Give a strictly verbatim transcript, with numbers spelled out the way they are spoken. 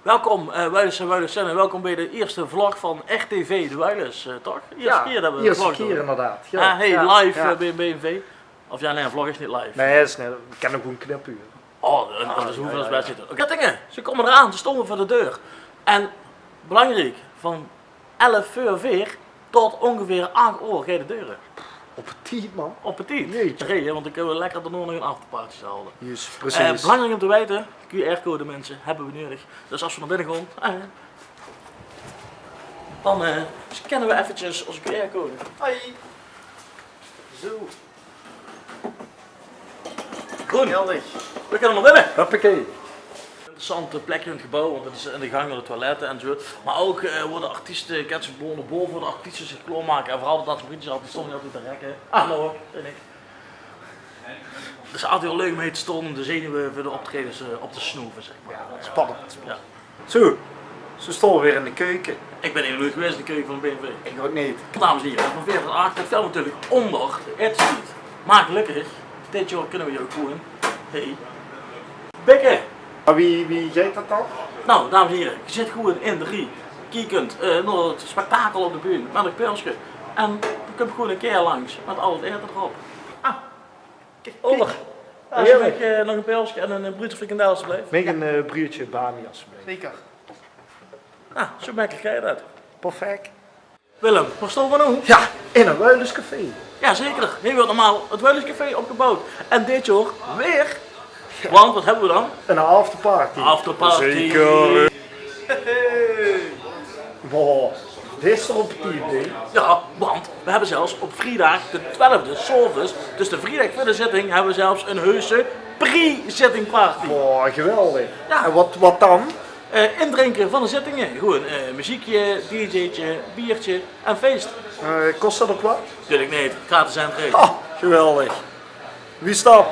Welkom, eh Wuilus en Wuilus en welkom bie de ierste vlog van R T V De Wuilus, eh, toch? Ierste kier det we 'ne vlog doon. Inderdaad. Ja, hey, ja, live, eh, bie B N V. Of ja, nee, 'ne vlog is neet live. Nee, is neet. We kinne gewoen knippe, huur. Oh, en, en dus hoeväöl is best neet. Oké, dinge, ze kómme d'raan, ze stónge veur de deur. En belangriek, van elf veur veer tot óngeveer ach oor geit de deur oet. Op tied, man. Op tied. Jeetje. Hey, hè, want dan kinne we lekker daonao nog 'n afterparty haoje. Juus, precies. Eh, belangriek óm te weite, Q R-code, minse, höbbe we neudig. Dus es we nao binne gaon, eh, dan, eh, scanne we effekes ós Q R-code. Hoi. Zo. Good. Geweldig. We kinne nao binne. Huppakee. Interessant plekske in 't gebouw, want 't is in de gang nao de toilette en zo. Mer ouch, eh, wao de artieste, kins se, boven, boven wao de artieste zich klaormake. En veural de dansmarietjes, die stónge altied te rekke. Ah, hallo, bön ich. Dus altied waal leuk óm hie te staon, óm de zenuwe veur de optraejes, eh, op te snoeve, zeg mer. Ja, spannend. Ja. Zo, ze staon weer in de keuke. Ich bön nog noeit gewaes in de keuke van de B N V. Ich ouch neet. Dames en hiere, van veer tot ach, det vèlt natuurlik ónger de aetenstied. Mer gelökkig, dit jaor kinne we ouch gewoen, hey, bikke. Mer wie, wie geit det dan? Nou, dames en hiere, geer zit gewoen in de rie, kiekend, eh, nao 't spektakel op de bühne mit ein pilske. En d'r kump gewoen ein kaerel langs mit al 't aete d'rop. Ah, kiek, kiek. Over. Heerlik. Alsjeblieft, eh, nog ein pilske en ein, eh, bruudje frikandel, alsjeblieft. Mich ein, eh, bruudje bami, alsjeblieft. Zeker. Ah, zo mekkelik geit det. Perfect. Willem, wao staon we noe? Ja, in ein Wuilus café. Ja, zeker. Hie wuuert normaal 't Wuilus café opgeboewd. En dit jaor weer. Ja. Want waat höbbe we dan? Ein afterparty. Afterparty. Zeker. Hey. Wow, dit is toch ein tied, hè? Ja, want we höbbe zelfs op vriedaag de twelfde, 's aoves, dus de vriedaag veur de zitting, höbbe we zelfs ein heuse pre-zittingparty. Wow, geweldig. Ja. En waat, waat dan? Eh, indrinke van de zittinge. Gewoen, eh, meziekje, dj'tje, biertje en fees. Eh, kos det ouch get? Natuurlik neet. Gratis entree. Oh, geweldig. Wie is det?